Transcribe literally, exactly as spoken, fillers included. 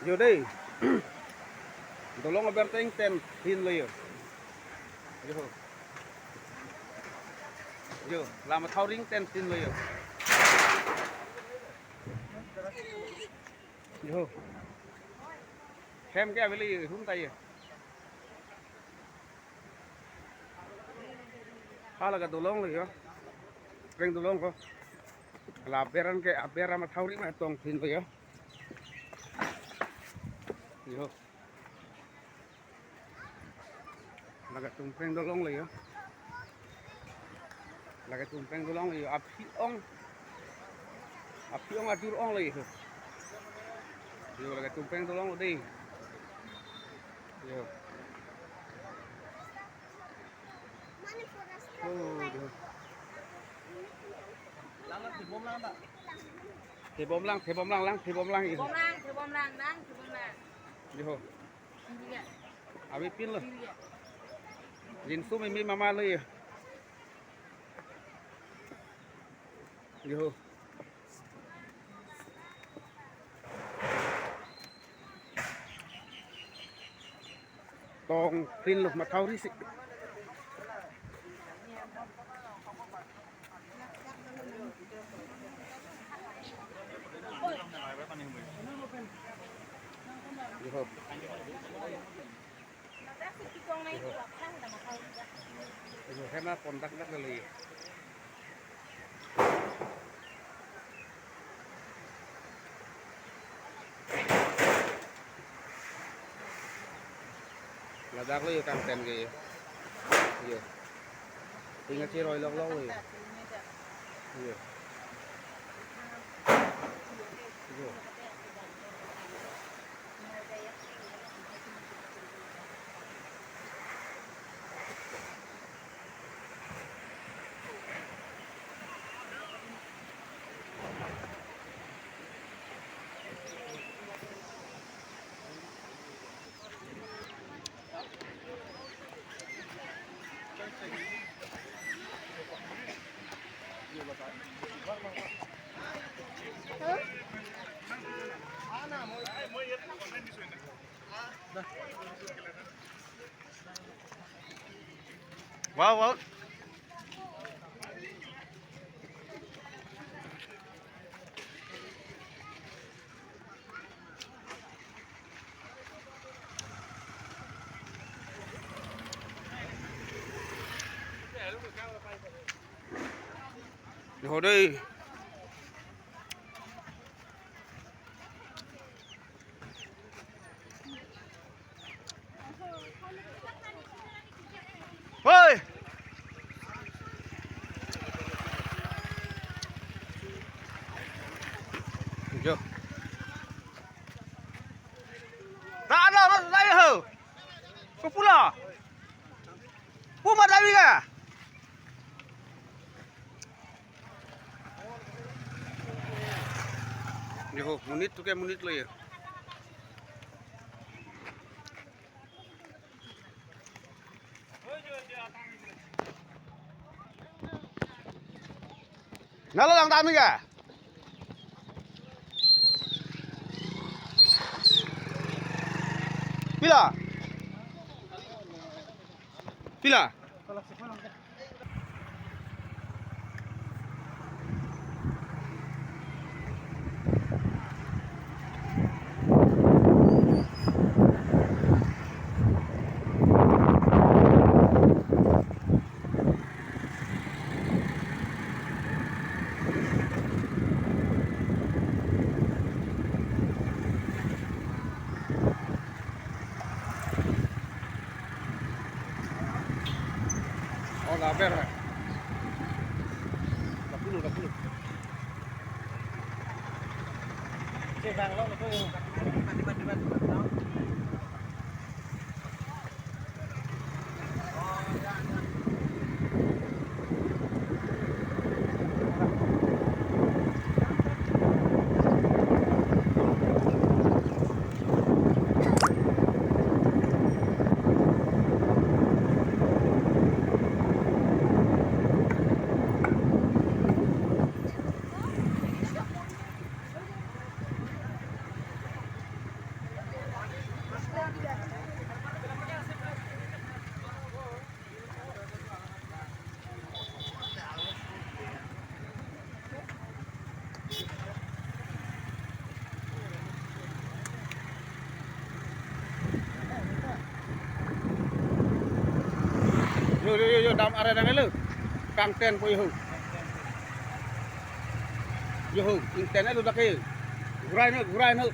Jo dei. Dolong aber ta ingten tin lo jo. Jo. Jo, la mathau ri ingten tin lo jo. Jo. Hem ke avelo jo, hum ta jo. Hala ke dolong lo jo. Preng dolong ko. La aber an ke aber mathau ri ma tong tin lo jo. Jo. La ke tum preng dolong lo jo. La ke tum preng dolong lo jo. Aphi ong. Aphi ong atur ong lo jo. Jo, la ke tum preng dolong lo dei. Jo. Oh, jo. Thebom lang, thebom lang, lang, thebom lang, jo. Thebom lang, thebom lang, lang, thebom lang. Jo. Abi pin lo. Jinsu mimi mama lo jo. Jo. Tong pin lo mathau ri si. Jo. Jo, hem apon dak dak lele. Ladak lo jo kangten ke. Jo. Ting achi roi lok lok lo jo. Jo. Jo. Wow, wow. Jo dei. Hoi. Jo. Ta lo, ta lo ho. Kopilo? Pu ma davi ga? Jo, monit tu ke monit lo jo. Nalo lang dami ga? Pila? Pila? Oh, la aber. Dapulu, dapulu. Cek bang, lo, lo, lo. Mati, mati, mati, mati, lo. Yo, yo, yo, yo, dam are dang lo. Kangten po yo. Yo, ingten lo dak ke. Gurai no, gurai no.